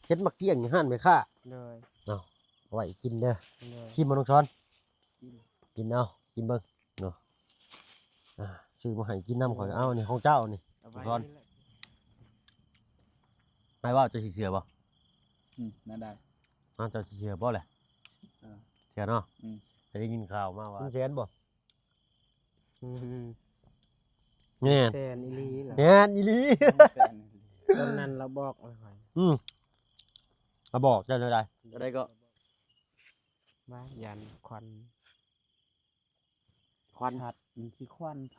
ເຫັດໝາກກ້ຽງຢູ່ຮ້ານແມ່ຄ້າ. ໂດຍ. ເອົາ ເອົາໄວ້ກິນເດີ. ໂດຍ. ຊີມບໍ່ນ້ອງສອນ? ກິນ ກິນເອົາ ຊີມເບິ່ງເນາະ. ອ່າ ຊື້ມາໃຫ້ກິນນຳຂ້ອຍ. ເອົາ ນີ້ຂອງເຈົ້ານີ້ ເອົາໄວ້ ນ້ອງສອນ ນີ້ແຫຼະ. ອ້າຍວ່າເຈົ້າຊິເຊື່ອບໍ່? ອືມ ນັ້ນໄດ້. ອ້າວ ເຈົ້າຊິເຊື່ອບໍ່ແຫຼະ? ເອີ ເຊື່ອເນາະ. ອືມ ໄດ້ຍິນຂ່າວມາວ່າ ເປັນແສນບໍ່? ອືມ ແມ່ນ ແສນອີ່ຫຼີລະ. ແມ່ນອີ່ຫຼີ ແສນອີ່ຫຼີ. ຕອນນັ້ນລາວບອກລະຂ້ອຍ. ອືມ ລາວບອກເຈົ້າແນວໃດ? ເທົ່າໃດກໍ? ວ່າຢ້ານຄວັນ ຄວັນ ສັດມັນຊິຄວັນໄຜ.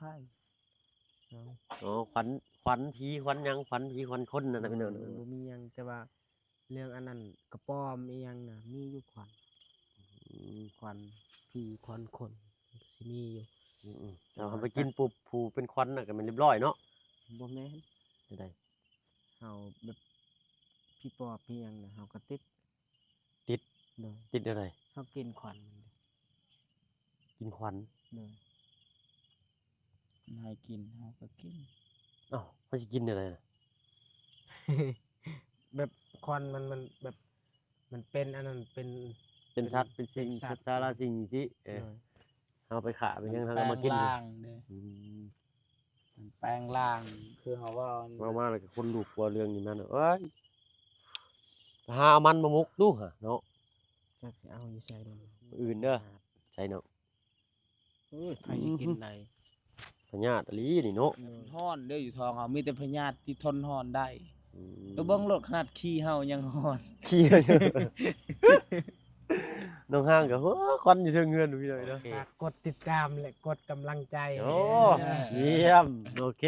ເອົ້າ ອໍ ຄວັນ ຄວັນຜີຄວັນຫຍັງ ຄວັນຜີຄວັນຄົນນັ້ນນະ ອືມ ພີ່ນ້ອງ. ມັນບໍ່ມີຫຍັງ ແຕ່ວ່າເລື່ອງອັນນັ້ນກະປອມອີ່ຫຍັງນະ ມີຢູ່ຄວັນ. ອືມ ຄວັນຜີຄວັນຄົນມັນກະຊິມີຢູ່. ອືມໆ ແຕ່ວ່າໄປກິນປຸບ ຜູ້ເປັນຄວັນນະກະແມ່ນລຽບລ້ອຍເນາະ. ບໍ່ແມ່ນ. ແນວໃດ? ເຮົາແບບຜີປອບຜີຫຍັງນະ ເຮົາກະຕິດ. ຕິດ? ໂດຍ. ຕິດແນວໃດ? ເຮົາກິນຄວັນມັນເດ. ກິນຄວັນ? ໂດຍ. ມັນໃຫ້ກິນ ເຮົາກະກິນ. ເອົ້າ ເຮົາຊິກິນແນວໃດນະ? ແບບຄວັນມັນ ມັນແບບ ມັນເປັນອັນນັ້ນ ເປັນ ເປັນສັດ ເປັນ ເປັນສິ່ງ ເປັນສັດ ສັດສາລາສິ່ງຊີ້. ເອີ ໂດຍ. ເຮົາໄປຂ້າໄປຫຍັງ ມັນ ເຮົາກະມາກິນ. ແປງຮ່າງເດ້. ອືມ ມັນແປງຮ່າງ ຄືເຮົາເວົ້າ ເວົ້າມາແລ້ວກະຂົນລຸກ ເວົ້າເລື່ອງນີ້ມາເນາະ. ເອີຍ ໄປຫາເອົາມັນມາໝົກດູຫະເນາະ. ຈັກຊິເອົາຢູ່ໃສນຳ ມື້ອື່ນເດີ. ໃສເນາະ. ໂອ້ຍ ໃຜຊິກິນໄດ້ ພະຍາດອີ່ຫຼີນີ້ເນາະ. ໂດຍ. ຮ້ອນເດ້ ຢູ່ທ້ອງເຮົາມີແຕ່ພະຍາດທີ່ທົນຮ້ອນໄດ້. ອືມ ໂຕເບິ່ງໂລດ ຂະໜາດຂີ້ເຮົາຍັງຮ້ອນ ຂີ້ ນ້ອງຮ່າງກະຫົວຄວັນຢູ່ເທິງເຮືອນພີ່ນ້ອງເນາະ. ໂອເຄ ຝາກກົດຕິດຕາມ ແລະ ກົດກຳລັງໃຈ. ໂອ້ ເອີ ຢ້ຽມ. ໂອເຄ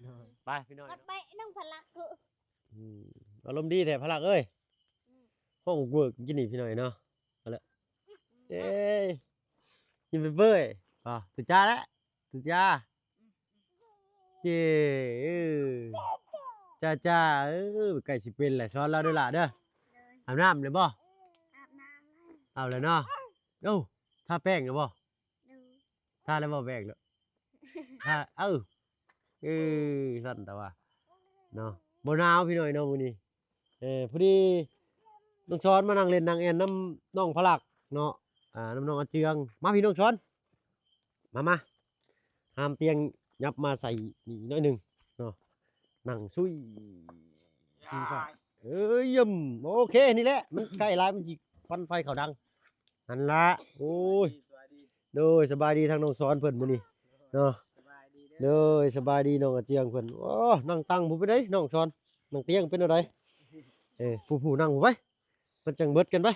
ໂດຍ. ໄປພີ່ນ້ອງ ກົດໄປນ້ອງພະລັກ. ອືມ ອາລົມດີແທ້ພະລັກເອີຍ. ອືມ ຮ້ອງເວີກກິນນີ້ພີ່ນ້ອງເນາະ. ເອົາລະ ເອີຍ ຍິ້ມເປີຍໆ. ອ່າ ຕຸຈາແຫຼະ ຕຸຈາ ເຈ້ ເອີ ຈ້າໆ. ເອີ ໃກ້ຊິເປັນແຫຼະ ສອນລາວເດີຫຼ້າເດີ. ໂດຍ. ອາບນ້ຳແລ້ວບໍ່? ອາບນ້ຳແລ້ວ. ອາບແລ້ວເນາະ. ໂອ້ ທາແປ້ງແລ້ວບໍ່? ໂດຍ. ທາແລ້ວບໍ່ແປ້ງເນາະ? ທາ ເອີ ເອີ ຊັ້ນແຕ່ວ່າເນາະ ບໍ່ໜາວພີ່ນ້ອງເນາະມື້ນີ້. ເອີ ພໍດີນ້ອງຊອນມານັ່ງຫຼິ້ນນັ່ງແອ່ນນຳນ້ອງພະລັກເນາະ ອ່າ ນຳນ້ອງອາເຈືອງ. ມາພີ່ນ້ອງຊອນ ມາ ມາ ຫາມຕຽງ ຫຍັບມາໃສ່ນີ້ໜ້ອຍໜຶ່ງເນາະ ນັ່ງຊຸຍ ເອີຍ ຢ້ຽມ. ໂອເຄ ນີ້ແຫຼະ ມັນໃກ້ຫຼາຍ ມັນຊິຄວັນໄຟເຂົ້າດັງ. ຫັ້ນລະ ໂອ້ຍ ສະບາຍດີ ສະບາຍດີ. ໂດຍ ສະບາຍດີທາງນ້ອງຊອນເພິ່ນມື້ນີ້ເນາະ. ສະບາຍດີເດີ ໂດຍ ສະບາຍດີນ້ອງອາເຈືອງເພິ່ນ. ໂອ້ ນັ່ງຕັ່ງຜູ້ເປັນໃດ ນ້ອງຊອນ ນັ່ງຕຽງເປັນແນວໃດ? ເອີ ຜູ້ ຜູ້ນັ່ງຜູ້ໄປ ມັນຈັ່ງເບິດກັນໄປ.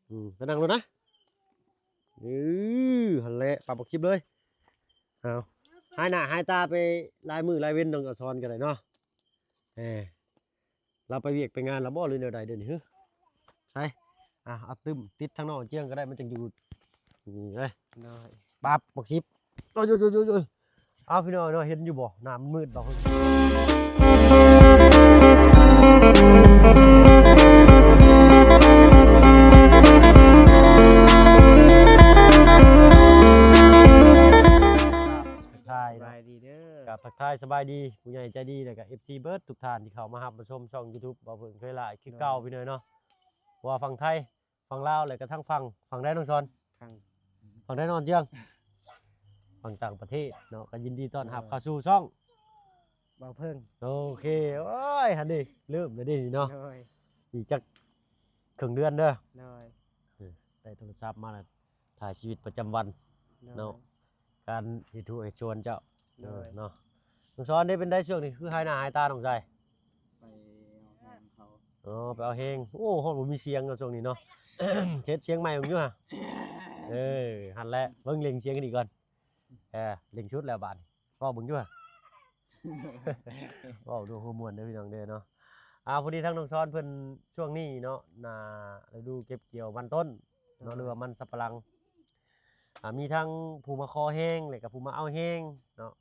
ອືມ ໄປນັ່ງໂລດນະ. ເອີ ຫັ້ນແຫຼະ ປາກບັກສິບເລີຍ. ເອົາ ຫາຍໜ້າຫາຍຕາໄປຫຼາຍມື້ຫຼາຍເວັນ ນ້ອງອາສອນກະໄດ້ເນາະ. ເອີ ລາວໄປວຽກໄປງານລາວບໍ່ ຫຼືແນວໃດດຽວນີ້? ຫື ໃສ ອ່າ ເອົາຕຶ້ມຕິດທາງນ້ອງອາເຈືອງກະໄດ້ ມັນຈັ່ງຢູ່ນີ້ເລີຍ. ໂດຍ. ປັບ ບັກສິບ. ໂອ້ຍໆໆໆ ເອົາ ພີ່ນ້ອງເນາະ ເຫັນຢູ່ບໍ່ ໜ້າມັນມືດບໍ່? ທັກທາຍເນາະ ສະບາຍດີເດີ ກະທັກທາຍສະບາຍດີຜູ້ໃຫຍ່ໃຈດີ ແລ້ວກະເອັຟຊີເບິດທຸກທ່ານທີ່ເຂົ້າມາຮັບມາຊົມຊ່ອງຢູທູບ ເບົາເຜິ້ງເຄີຍຫຼາຍຄືເກົ່າ ໂດຍ ພີ່ນ້ອງເນາະ. ບໍ່ວ່າຝັ່ງໄທ ຝັ່ງລາວ ແລ້ວກະທາງຝັ່ງ ຝັ່ງໃດນ້ອງຊອນ? ທາງ ຝັ່ງໃດນ້ອງອາເຈືອງ? ຝັ່ງຕ່າງປະເທດເນາະ. ກະຍິນດີຕ້ອນຮັບ ໂດຍ ເຂົ້າສູ່ຊ່ອງເບົາເຜິ້ງ. ໂອເຄ ໂອ້ຍ ຫັ້ນເດ ເລີ່ມແລ້ວເດນີ້ເນາະ. ໂດຍ. ອີກຈັກເຄິ່ງເດືອນເດີ. ໂດຍ. ເອີ ໄດ້ໂທລະສັບມາ ຖ່າຍຊີວິດປະຈຳວັນ ໂດຍ ເນາະ ການເຮັດໄຮ່ເຮັດສວນເຈົ້າ. ໂດຍ. ເນາະ ນ້ອງຊອນເດ ເປັນໃດຊ່ວງນີ້ ຄືຫາຍໜ້າຫາຍຕານ້ອງຊາຍ? ໄປເອົາແຮງເຂົາ. ອໍ ໄປເອົາແຮງ. ໂອ້ ຮອດບໍ່ມີສຽງເນາະຊ່ວງນີ້ເນາະ. ເຮັດສຽງໃໝ່ເບິ່ງຢູ່ຫະ. ເອີ ຫັ້ນແຫຼະ ເບິ່ງເລັ່ງສຽງກັນອີກກ່ອນ. ເອີ ເລັ່ງສຸດແລ້ວບາດນີ້ ເວົ້າເບິ່ງຢູ່ຫະ. ເວົ້າດ້ວຍຫົວມ່ວນເດີພີ່ນ້ອງເດີເນາະ. ອ່າ ພໍດີທາງນ້ອງຊອນເພິ່ນຊ່ວງນີ້ເນາະ ໜ້າລະດູເກັບກ່ຽວມັນຕົ້ນເນາະ ໂດຍ ຫຼືວ່າມັນສຳປະຫຼັງ ອ່າ ມີທັງຜູ້ມາຂໍແຮງ ແລ້ວກະຜູ້ມາເອົາແຮງເນາະ.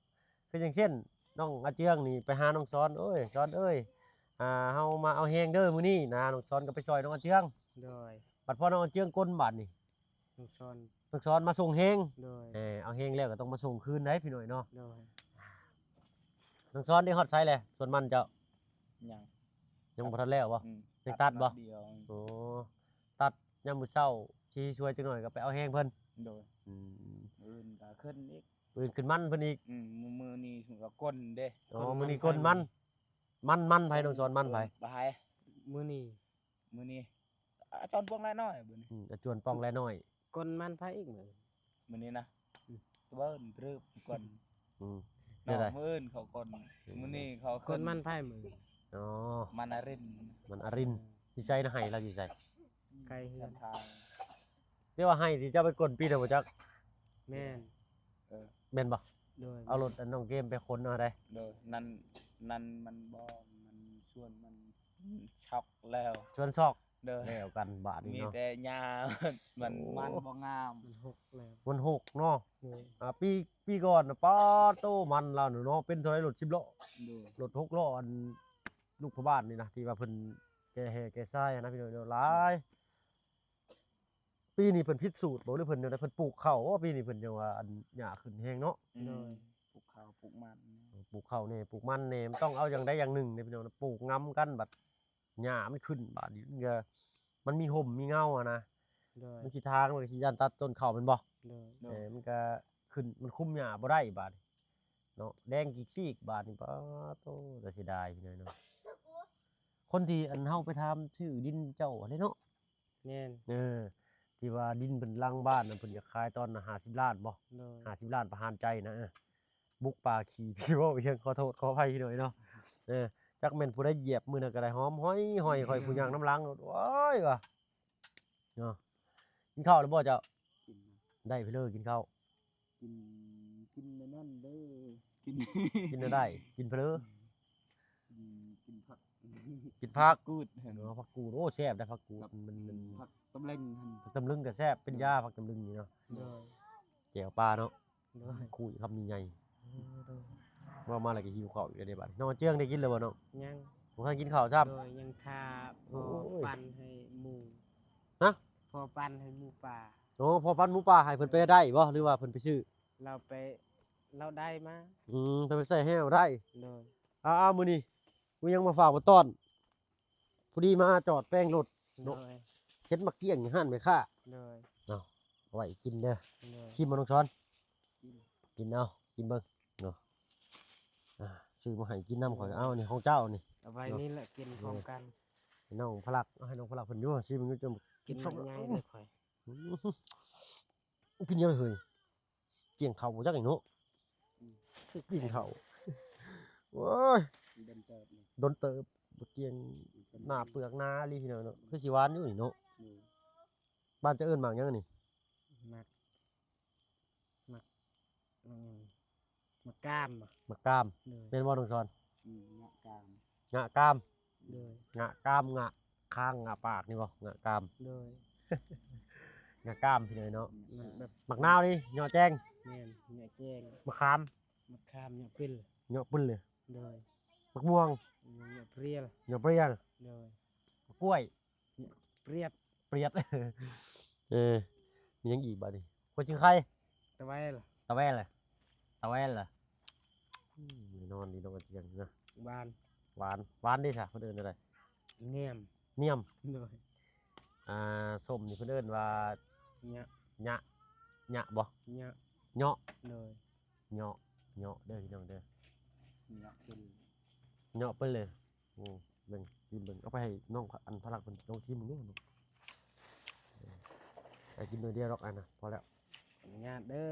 ຄືຢ່າງເຊັ່ນ ນ້ອງອາເຈືອງນີ້ໄປຫານ້ອງຊອນ ໂອ້ຍ ຊອນເອີຍ ອ່າ ເຮົາມາເອົາແຮງເດີມື້ນີ້ນະ ນ້ອງຊອນກະໄປຊ່ອຍນ້ອງອາເຈືອງ. ໂດຍ. ບັດພໍນ້ອງອາເຈືອງກົນບາດນີ້ ນ້ອງຊອນ ນ້ອງຊອນມາສົ່ງແຮງ. ໂດຍ. ເອີ ເອົາແຮງແລ້ວກະຕ້ອງມາສົ່ງຄືນໄດ໋ພີ່ນ້ອງເນາະ. ໂດຍ. ນ້ອງຊອນໄດ້ຮອດໃສແລ້ວ ສວນມັນເຈົ້າ? ຍັງ ຍັງບໍ່ທັນແລ້ວບໍ່? ອືມ. ຍັງຕັດບໍ່? ຕັດດອກດຽວ. ໂອ້ ຕັດຍາມມື້ເຊົ້າ ຊິສວຍຈັກໜ້ອຍກໍໄປເອົາແຮງເພິ່ນ. ໂດຍ. ອືມ ມື້ອື່ນກໍຂຶ້ນອີກ. ມື້ອື່ນຂຶ້ນມັນເພິ່ນອີກ. ອືມ ມື້ ມື້ນີ້ກໍກົນເດ້. ອໍ ກົນມັນ ມື້ນີ້ກົນມັນ. ມັນ ມັນໃຜ ນ້ອງສອນ? ມັນໃຜ? ບໍ່ໃຜ. ມື້ນີ້ ມື້ນີ້ ອາຈອນປ່ອງແລນ້ອຍມື້ນີ້. ອືມ ອາຈວນປ່ອງແລນ້ອຍ. ກົນມັນໃຜອີກມື້? ມື້ນີ້ນະ ອືມ ຕະເບິ່ນຕະເລີ່ບກ່ອນ. ອືມ ເນາະ ແນວໃດ? ມື້ອື່ນເຂົາກ່ອນ. ອືມ ມື້ນີ້ເຂົາ ກົນມັນໃຜມື້? ອໍ ມັນອາລິນ. ມັນອາລິນ. ເອີ ຊິໃສ່ນະ ໃຫ້ລາວຊິໃສ່ ໄກເຮືອນ. ແຕ່ວ່າໃຫ້ທີ່ເຈົ້າໄປກົນປີນະບໍ່ຈັກ. ແມ່ນ. ເອີ ແມ່ນບໍ່? ໂດຍ. ເອົາລົດອັນນ້ອງເກມໄປຂົນເອົາໄດ໋. ໂດຍ. ນັ້ນ ນັ້ນມັນບໍ່ ມັນຊວນມັນຊອກແລ້ວ. ຊວນຊອກ. ໂດຍ. ແລ້ວກັນບາດນີ້ເນາະ. ມີແຕ່ຫຍ້າມັນ ໂອ້ ມັນບໍ່ງາມ. ມັນຫົກແລ້ວ. ມັນຫົກເນາະ. ໂດຍ. ອ່າ ປີ ປີກ່ອນນະ ປາດໂຕ ມັນລາວນະເນາະ ເປັນເທົ່າໃດ ລົດສິບລໍ້. ໂດຍ. ລົດຫົກລໍ້ ອັນ ລູກພໍ່ບ້ານນີ້ນະ ທີ່ວ່າເພິ່ນແກ່ແຮ່ແກ່ຊາຍຫັ້ນນະ ພີ່ນ້ອງເນາະ ຫຼາຍ. ປີນີ້ເພິ່ນຜິດສູດບໍ່ ຫຼືເພິ່ນແນວໃດ? ເພິ່ນປູກເຂົ້າ. ໂອ້ ປີນີ້ເພິ່ນຈັ່ງວ່າອັນຫຍ້າຂຶ້ນແຮງເນາະ. ອືມ ໂດຍ. ປູກເຂົ້າປູກມັນ. ເອີ ປູກເຂົ້າແດ່ ປູກມັນແດ່ ມັນຕ້ອງເອົາຢ່າງໃດຢ່າງໜຶ່ງເດ້ພີ່ນ້ອງ. ປູກງຳກັນ ບັດຫຍ້າມັນຂຶ້ນ ບາດນີ້ມັນກໍ ມັນມີຮົ່ມມີເງົາຫັ້ນນະ. ໂດຍ. ມັນຊິທາງ ມັນກໍຊິຢ້ານຕັດຕົ້ນເຂົ້າແມ່ນບໍ່? ໂດຍ. ໂດຍ. ເອີ ມັນກໍຂຶ້ນ ມັນຄຸມຫຍ້າບໍ່ໄດ້ບາດນີ້ເນາະ ແດງກິກຊີກບາດນີ້. ປາດໂຕ ໜ້າເສຍດາຍພີ່ນ້ອງເນາະ. ຄົນທີ່ອັນເຮົາໄປຖາມຊື້ດິນເຈົ້າຫັ້ນເດ້ເນາະ. ແມ່ນ. ເອີ ທີ່ວ່າດິນເພິ່ນຫຼັງບ້ານນະ ເພິ່ນຢາກຂາຍຕອນຫ້າສິບລ້ານບໍ່? ໂດຍ. ຫ້າສິບລ້ານປະຫານໃຈນະ. ເອີ ບຸກປ່າຂີ້ ຊິເວົ້າອີຫຍັງ ຂໍໂທດຂໍອະໄພພີ່ນ້ອງເນາະ. ເອີ ຈັກແມ່ນຜູ້ໃດຢຽບມື້ນັ້ນກໍໄດ້ ຫອມຫອຍໆ ຂ້ອຍຜູ້ຍ່າງນຳຫຼັງໂລດ. ໂອ້ຍ ວ່າເນາະ. ກິນເຂົ້າແລ້ວບໍ່ເຈົ້າ? ກິນ. ໄດ້ເພີ້ກິນເຂົ້າ. ກິນ ກິນອັນນັ້ນເດີ ກິນ ກິນແນວໃດ? ກິນເພີ້. ກິນ ກິນຜັກ ກິນຜັກ. ຜັກກູດ. ເອີ ຜັກກູດ. ໂອ້ ແຊບໄດ໋ຜັກກູດ. ມັນ ມັນ ຜັກຕຳເລັງຫັ້ນ ຜັກຕຳລຶງກໍແຊບ ເປັນຢາ ອືມ ຜັກຕຳລຶງນີ້ເນາະ. ໂດຍ. ແຈ່ວປາເນາະ. ໂດຍ. ຄຸຍຄຳໃຫຍ່ໆ. ເອີ ໂດຍ. ເວົ້າມາແລ້ວກໍຫິວເຂົ້າອີກແລ້ວເດ້ບາດນີ້. ນ້ອງເຈືອງໄດ້ກິນແລ້ວບໍ່ນ້ອງ? ຍັງ. ບໍ່ທັນກິນເຂົ້າຊ້ຳ. ໂດຍ. ຍັງຖ້າພໍ່ ໂອ້ຍ ປັ່ນໃຫ້ໝູ. ຮະ? ພໍ່ປັ່ນໃຫ້ໝູປ່າ. ໂອ້ ພໍ່ປັ່ນໝູປ່າໃຫ້ເພິ່ນໄປໄດ້ບໍ່ ຫຼືວ່າເພິ່ນໄປຊື້? ລາວໄປ ລາວໄດ້ມາ. ອືມ ເພິ່ນໄປໃສ່ແຫ້ວໄດ້. ໂດຍ. ອ້າວ ມື້ນີ້ມີຫຍັງມາຝາກມາຕ້ອນ? ພໍດີມາຈອດແປງລົດເນາະ. ໂດຍ. ເຫັນໝາກກ້ຽງຢູ່ຮ້ານແມ່ຄ້າ. ໂດຍ. ເອົາ ເອົາໄວ້ກິນເດີ. ໂດຍ. ຊີມບໍ່ນ້ອງຊອນ? ກິນ ກິນເອົາ ຊີມເບິ່ງເນາະ. ອ່າ ຊື້ມາໃຫ້ກິນນຳຂ້ອຍ. ເອົາ ນີ້ຂອງເຈົ້ານີ້ ເອົາໄວ້ນີ້ແຫຼະ ກິນພ້ອມກັນ. ນ້ອງພະລັກ ເອົາໃຫ້ນ້ອງພະລັກເພິ່ນຢູ່ ຊີມເບິ່ງຢູ່. ກິນໝາກໃຫຍ່ເດີຂ້ອຍ. ກິນຫຍັງເຮີ້ຍ? ກ້ຽງເຂົ້າບໍ່ຈັກນີ້ເນາະ. ອືມ ກ້ຽງເຂົ້າ. ໂອ້ຍ ດົນເຕີບ ດົນເຕີບ ບໍ່ກ້ຽງ ໜ້າເປືອກໜາອີ່ຫຼີພີ່ນ້ອງເນາະ. ຄືຊິຫວານຢູ່ນີ້ເນາະ. ອືມ ບ້ານເຈົ້າເອີ້ນໝາກຫຍັງນີ້? ໝາກ ໝາກ ໝາກຫຍັງ? ໝາກກາມບໍ? ໝາກກາມ. ໂດຍ. ແມ່ນບໍ່ນ້ອງຊອນ? ອືມ ໝາກກາມ ໝາກກາມ. ໂດຍ. ງະກາມ ງະຄາງ ງະປາກນີ້ບໍ່? ງະກາມ. ໂດຍ. ງະກາມພີ່ນ້ອງເນາະ. ມັນແບບ ໝາກນາວນີ້ ເຍາະແຈ້ງ. ແມ່ນ ເຍາະແຈ້ງ. ໝາກຂາມ ໝາກຂາມ ເຍາະປິ້ນ ເຍາະປິ້ນເລີຍ. ໂດຍ. ໝາກມ່ວງ ເຍາະເປຣຽງ ເຍາະເປຣຽງ. ໂດຍ. ໝາກກ້ວຍ ປຽດ ປຽດ. ເອີ ມີຫຍັງອີກບາດນີ້? ຫົວຊິງໄຄ ຕະແວລ ຕະແວລ ຕະແວລ. ອືມ ແນ່ນອນດີເນາະ ກະຈຽງນະ. ຫວານ ຫວານ ຫວານເດ້ຊະ ເພິ່ນເອີ້ນແນວໃດ? ແໜມ ແໜມ. ໂດຍ. ອ່າ ສົ້ມນີ້ເພິ່ນເອີ້ນວ່າ ຍະ ຍະ ຍະບໍ? ຍະ ເຍາະ. ໂດຍ. ເຍາະ ເຍາະເດີພີ່ນ້ອງເດີ ເຍາະເປັນ ເຍາະເປັນເລີຍ. ໂອ້ ເບິ່ງ ຊີມເບິ່ງ ເອົາໄປໃຫ້ນ້ອງ ອັນພະລັກເພິ່ນລອງຊີມເບິ່ງດູ. ໄປກິນໜ້ອຍດຽວດອກ ອັນນະ ພໍແລ້ວ. ອະນຸຍາດເດີ.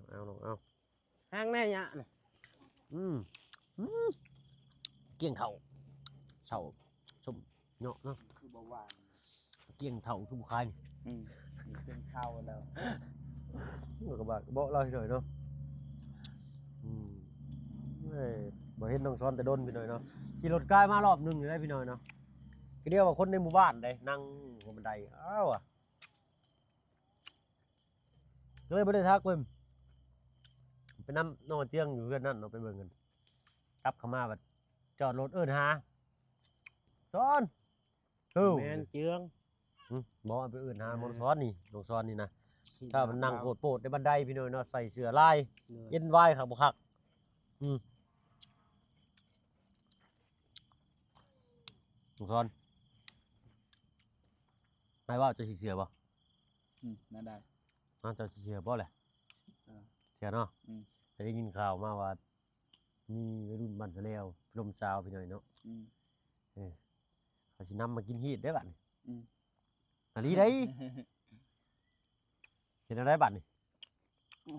ເອົາ ເອົາ ເອົາ ຫາງແນ່ຍະນະ. ອືມ ອືມ ກ້ຽງເຂົ້າ ເຂົ້າສົ້ມເຍາະເນາະ ຄືບໍ່ຫວານ. ກ້ຽງເຂົ້າຄືບໍ່ຄາຍນີ້. ອືມ ກ້ຽງເຂົ້າແລ້ວ ມັນກໍບາກເບາະລາວພີ່ນ້ອງເນາະ. ອືມ ເອີຍ ບໍ່ເຫັນນ້ອງຊອນແຕ່ດົນພີ່ນ້ອງເນາະ. ຂີ່ລົດກາຍມາລອບໜຶ່ງຢູ່ໄດ໋ພີ່ນ້ອງເນາະ. ຄືດຽວວ່າຄົນໃນໝູ່ບ້ານໃດ ນັ່ງຫົວບັນໄດ ອ້າວ ກໍເລີຍບໍ່ໄດ້ທັກເພິ່ນ. ໄປນຳນ້ອງເຈືອງຢູ່ເຮືອນນັ້ນເນາະ ໄປເບິ່ງກັນ. ກັບເຂົ້າມາບັດຈອດລົດເອີ້ນຫາ ຊອນ. ເອີ ແມ່ນເຈືອງ. ຫຶ ບໍ່ ໄປເອີ້ນຫາ ເອີ ນ້ອງຊອນນີ້ ນ້ອງຊອນນີ້ນະ. ຖ້າມັນນັ່ງໂຄດໂພດໃນບັນໄດພີ່ນ້ອງເນາະ ໃສ່ເສື້ອລາຍ ເອີ ເອັນວາຍຄັກບໍ່ຄັກ. ອືມ ນ້ອງຊອນ ໃຜເວົ້າ ເຈົ້າຊິເຊື່ອບໍ່? ອືມ ແນວໃດ? ເອົາ ເຈົ້າຊິເຊື່ອບໍ່ແຫຼະ? ເຊື່ອ ເຊື່ອເນາະ. ອືມ ໄດ້ຍິນຂ່າວມາວ່າ ມີໄວລຸ້ນບ້ານສະແລວ ລົມຊາວ ພີ່ນ້ອງເນາະ. ອືມ ເອີ ເຂົາຊິນຳມາກິນຮີດເດ້ບັດນີ້. ອືມ ອີ່ຫຼີໃດ໋. ເຮັດແນວໃດບັດນີ້?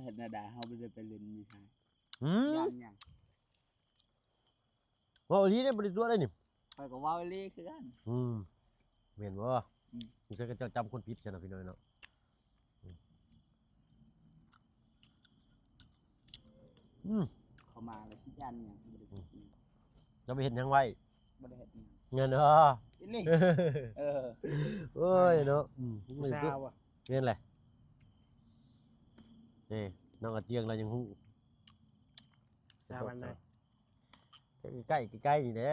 ເຮັດແນວໃດ ເຮົາບໍ່ໄດ້ໄປຫຼິ້ນຢູ່ໃສ. ອືມ ຢ້ານຫຍັງ? ເວົ້າອີ່ຫຼີເດ້ ບໍ່ໄດ້ຕົວະໄດ໋ນີ້. ຂ້ອຍກໍເວົ້າອີ່ຫຼີຄືກັນ. ອືມ ແມ່ນບໍ່? ອືມ ສົງໄສເຂົາເຈົ້າຈຳຄົນຜິດຊັ້ນນະ ພີ່ນ້ອງເນາະ. ອືມ ເຂົ້າມາແລ້ວຊິຢ້ານຫຍັງ? ບໍ່ໄດ້ ອືມ ເຈົ້າໄປເຮັດຫຍັງໄວ້? ບໍ່ໄດ້ເຮັດຫຍັງ. ເງິນເນາະ. ອີ່ນີ້ ເອີ ໂອ້ຍເນາະ. ອືມ ຜູ້ສາວບໍ່? ແມ່ນແຫຼະ. ນີ້ ນ້ອງກະຈຽງລາວຍັງຮູ້. ສາວບ້ານໃດ? ໃກ້ໆ ໃກ້ໆ ນີ້ແຫຼະ.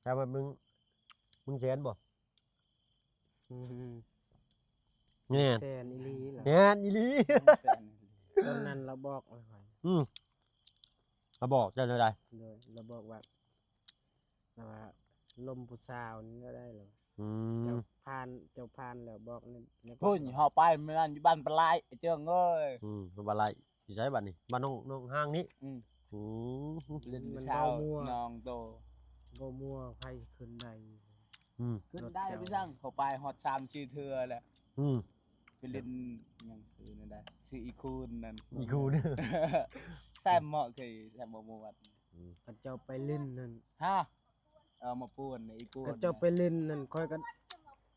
ສາວບ້ານເມືອງ ເມືອງແສນບໍ່? ອືມ ແມ່ນ ແສນອີ່ຫຼີລະ. ແມ່ນອີ່ຫຼີ. ຕອນນັ້ນລາວບອກລະຂ້ອຍ. ອືມ ລາວບອກເຈົ້າແນວໃດ? ໂດຍ ລາວບອກວ່າ ລາວວ່າລົມຜູ້ສາວນີ້ລະໄດ້ລະ. ອືມ ເຈົ້າຜ່ານ ເຈົ້າຜ່ານແລ້ວບອກໃນ ໃນ ພຸ້ນ ເຮົາໄປມື້ນັ້ນຢູ່ບ້ານປາໄລ ເຈີງເອີຍ. ອືມ ບ້ານປາໄລ. ຢູ່ໃສບັດນີ້? ບ້ານນ້ອງ ນ້ອງຫ້າງນີ້. ອືມ ອືມ ເຫຼັ້ນຜູ້ສາວ ມັນເວົ້າມົວ ນ້ອງໂຕ ເວົ້າມົວ ໃຜຂຶ້ນໄດ້? ອືມ ຂຶ້ນໄດ້ໄປຊັ້ນ ເຂົາໄປຮອດສາມສີ່ເທື່ອແລ້ວ. ອືມ ໄປຫຼິ້ນຫຍັງຊື່ນັ້ນໄດ໋ ຊື່ອີຄູນນັ້ນ ອີຄູນ ແຊມເໝາະເຄີຍ ແຊມບໍ່ໝົດ. ອືມ ຄັນເຈົ້າໄປຫຼິ້ນນັ້ນ ຮະ? ເອົາມາປ່ວນອີກ ກວນ ເຈົ້າໄປຫຼິ້ນນັ້ນ ຂ້ອຍກໍ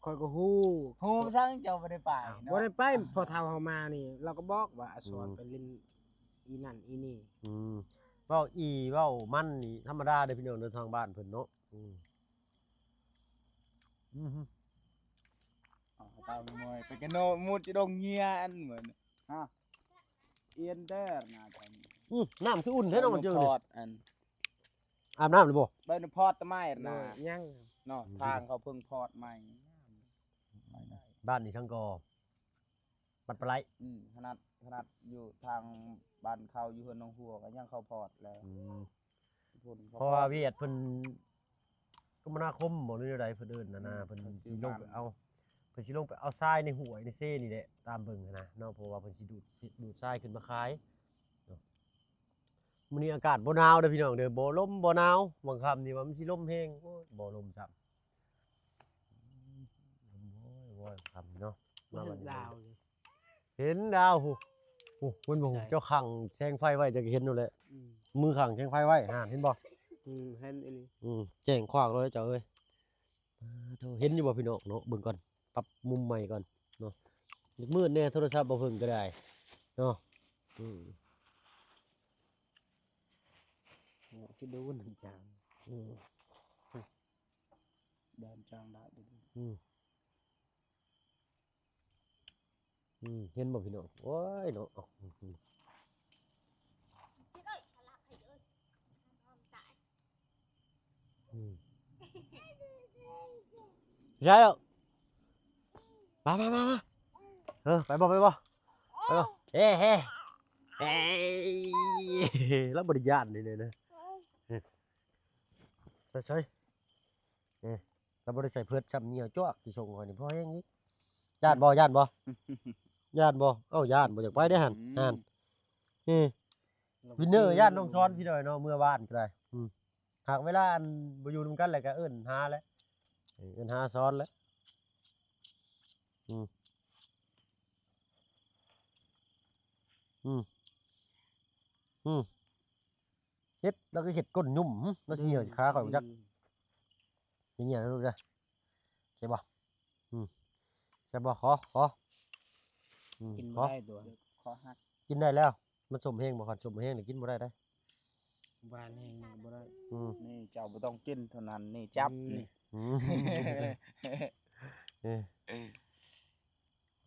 ຂ້ອຍກໍຮູ້. ຮູ້ຊັ້ນເຈົ້າບໍ່ໄດ້ໄປເນາະ. ບໍ່ໄດ້ໄປ ພໍ່ເຖົ້າເຮົາມານີ້ ລາວກໍບອກວ່າອາສອນ ອືມ ໄປຫຼິ້ນອີນັ້ນອີນີ້. ອືມ ເວົ້າອີ່ເວົ້າມັນນີ້ທຳມະດາເດີພີ່ນ້ອງເດີ ທາງບ້ານເພິ່ນເນາະ. ອືມ ອືມ ເອົາຕາມມວຍໄປກັນເນາະ ມຸດຈະດົງເຫຍອັນເໝືອນ ຮະ ອຽນເດີນາກັນ. ອືມ ນ້ຳຄືອຸ່ນແທ້ເນາະ ມັນເຈີນີ້. ອາບນ້ຳແລ້ວບໍ່? ໄປນຳພອດຕະໄໝນະ ຍັງເນາະ. ອືມ ທາງເຂົາເພິ່ງພອດໃໝ່. ບ້ານນີ້ສັງກໍ ບັດປະໄລ. ອືມ ຂະໜາດ ຂະໜາດຢູ່ທາງບ້ານເຂົາ ຢູ່ເຮືອນໜອງຫົວກໍຍັງເຂົາພອດແລ້ວ. ອືມ ເພາະວ່າຫວຽດເພິ່ນ ຄົມມະນາຄົມບໍ່ ຫຼືແນວໃດເພິ່ນເອີ້ນຫັ້ນນະ. ອືມ ເພິ່ນຊິລົງໄປເອົາ ເພິ່ນຊິລົງໄປເອົາຊາຍໃນຫ້ວຍໃນເຊນີ້ແຫຼະ ຕາມເບິ່ງຫັ້ນນະເນາະ. ເພາະວ່າເພິ່ນຊິດູດ ຊິດູດຊາຍຂຶ້ນມາຂາຍເນາະ. ມື້ນີ້ອາກາດບໍ່ໜາວເດີພີ່ນ້ອງເດີ ບໍ່ລົມບໍ່ໜາວ. ບາງຄ່ຳນີ້ວ່າມັນຊິລົມແຮງ ໂອ້ຍ ບໍ່ລົມຊ້ຳ. ອືມ ໂອ້ຍ ໂອ້ຍ ຄ່ຳເນາະ ມາບັດນີ້ ເຫັນດາວຢູ່ ເຫັນດາວພຸ້ນ ພຸ້ນ ພຸ້ນບໍ່? ໃສ? ເຈົ້າຂັງແສງໄຟໄວ້ ເຈົ້າກໍເຫັນໂລດແຫຼະ. ອືມ ມືຂັງແສງໄຟໄວ້ ຫັ້ນເຫັນບໍ່? ອືມ ເຫັນອີ່ຫຼີ. ອືມ ແຈ້ງຂວາງໂລດເຈົ້າເອີຍ. ປາໂທ ເຫັນຢູ່ບໍ່ພີ່ນ້ອງເນາະ? ເບິ່ງກ່ອນ ປັບມຸມໃໝ່ກ່ອນເນາະ. ມືດແດ່ ໂທລະສັບບໍ່ເພິ່ງກໍໄດ້ເນາະ. ອືມ ເນາະ ຊິໂດນຈາງ. ອືມ ແດນຈາງໄດ້ເດີ. ອືມ ອືມ ເຫັນບໍ່ພີ່ນ້ອງ? ໂອ້ຍເນາະ. ອືມ ໃຊ່ແລ້ວ ມາ ມາ ມາ ມາ. ເອີ ໄປບໍ່ ໄປບໍ່ ໄປບໍ່? ເອີ ເຮ ເຮ ເອີ ລາວບໍ່ໄດ້ຢ້ານເດ້ ເອີ ໄປໃສ? ເອີ ລາວບໍ່ໄດ້ໃສ່ເພີດຊ້ຳ ໜຽວຈວກ ຊິສົ່ງຂ້ອຍນີ້ພໍແຮງອີກ. ຢ້ານບໍ່? ຢ້ານບໍ່? ຢ້ານບໍ່? ເອົ້າ ຢ້ານບໍ່ຢາກໄປເດ້ຫັ້ນ. ອືມ ຫັ້ນ ເອີ ວິນເນີຢ້ານນ້ອງຊອນ ພີ່ນ້ອງເນາະ ເມື່ອວານກໍໄດ້. ອືມ ຫາກເວລາອັນບໍ່ຢູ່ນຳກັນແລ້ວກໍເອີ້ນຫາແຫຼະ ເອີ້ນຫາຊອນແຫຼະ. ອືມ ອືມ ອືມ ເຮັດ ລາວຄືເຮັດກົ້ນຫຍຸ້ມ ຫຶ ລາວຊິເຫຍຊິຂາຂ້ອຍບໍ່ຈັກ. ອືມ ຢ່າເຫຍນະລູກເດີ ໂອເຄບໍ່? ອືມ ແຊບບໍ່? ຂໍ ຂໍ ອືມ ກິນບໍ່ໄດ້ຕົວະ ຂໍ ຂໍຫັກ ກິນໄດ້ແລ້ວ. ມັນສົ້ມແຮງບໍ່? ຄັນສົ້ມແຮງນີ້ກິນບໍ່ໄດ້ເດ້ ຫວານແຮງນີ້ກໍບໍ່ໄດ້. ອືມ ນີ້ເຈົ້າບໍ່ຕ້ອງກິນເທົ່ານັ້ນ ນີ້ຈັບ ອືມ ນີ້ ອືມ ເອີ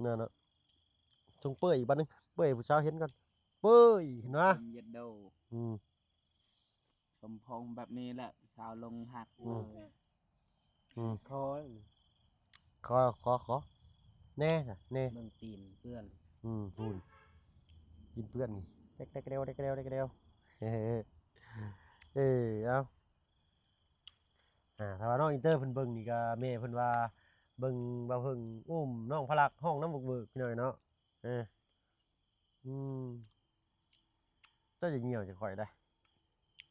ນັ້ນນະ ສົ່ງເປີ້ຍອີກບາດໜຶ່ງ ເປີ້ຍໃຫ້ຜູ້ສາວເຫັນກ່ອນ ເປີ້ຍ ເຫັນຫວາ? ເຢັດໂດ ອືມ ສົມພົງແບບນີ້ແຫຼະ ສາວຫຼົງຮັກເລີຍ. ອືມ ຂໍ ຂໍ ຂໍ ຂໍແດ່ຊະ ແດ່ ເບິ່ງຕີນເປື້ອນ. ອືມ ພຸ້ນ ຕີນເປື້ອນນີ້ ແຕກແຕກແດວ ແຕກແດວ ແຕກແດວ. ເອີ ເອົາ. ອ່າ ຖ້າວ່ານ້ອງອິນເຕີເພິ່ນເບິ່ງນີ້ກໍແມ່ເພິ່ນວ່າເບິ່ງບ່າວເພິ່ງອຸ້ມນ້ອງພະລັກຮ້ອງນຳເວີກໆ ພີ່ນ້ອງເນາະ. ເອີ ອືມ ເຈົ້າຢ່າຍ່ຽວໃສ່ຂ້ອຍໄດ໋.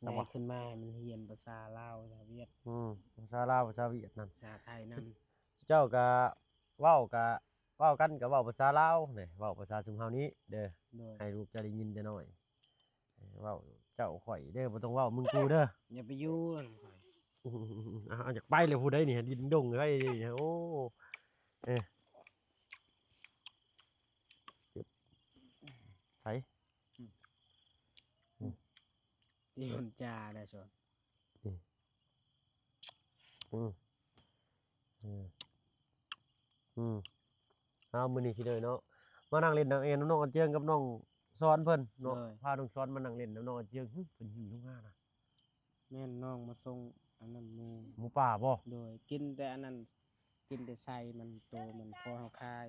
ໃຫຍ່ຂຶ້ນມາໃຫ້ມັນຮຽນພາສາລາວ ພາສາຫວຽດ ອືມ ພາສາລາວ ພາສາຫວຽດນັ້ນ ພາສາໄທນຳ. ເຈົ້າກໍເວົ້າ ກໍເວົ້າກັນ ກໍເວົ້າພາສາລາວນີ້ ເວົ້າພາສາຊຸມເຮົານີ້ເດີ ໂດຍ ໃຫ້ລູກເຈົ້າໄດ້ຍິນແຕ່ນ້ອຍ. ເອີ ເວົ້າເຈົ້າຂ້ອຍເດີ ບໍ່ຕ້ອງເວົ້າມຶງກູເດີ ຢ່າໄປຢູ່ນຳຂ້ອຍ. ເອົາ ຢາກໄປແລ້ວ ຜູ້ໃດນີ້ ດິນດົງໄປນີ້ ໂອ້ ເອີ ໃສ ອືມ ອືມ ທີ່ມັນຈາໄດ້ຊອນ ອືມ ອືມ ອືມ ອືມ ເອົາ ມື້ນີ້ພີ່ນ້ອງເນາະ ມານັ່ງຫຼິ້ນນັ່ງເອນນຳນ້ອງອັນເຈືອງກັບນ້ອງສອນເພິ່ນເນາະ ໂດຍ ພານ້ອງສອນມານັ່ງຫຼິ້ນນຳນ້ອງອັນເຈືອງ. ຫຶ ເພິ່ນຫິວລົງມານະ ແມ່ນນ້ອງມາສົ່ງອັນນັ້ນໝູ່ ໝູປ່າບໍ່? ໂດຍ ກິນແຕ່ອັນນັ້ນ ກິນແຕ່ໄສ້ມັນ ໂຕມັນ ພໍເຮົາຂາຍ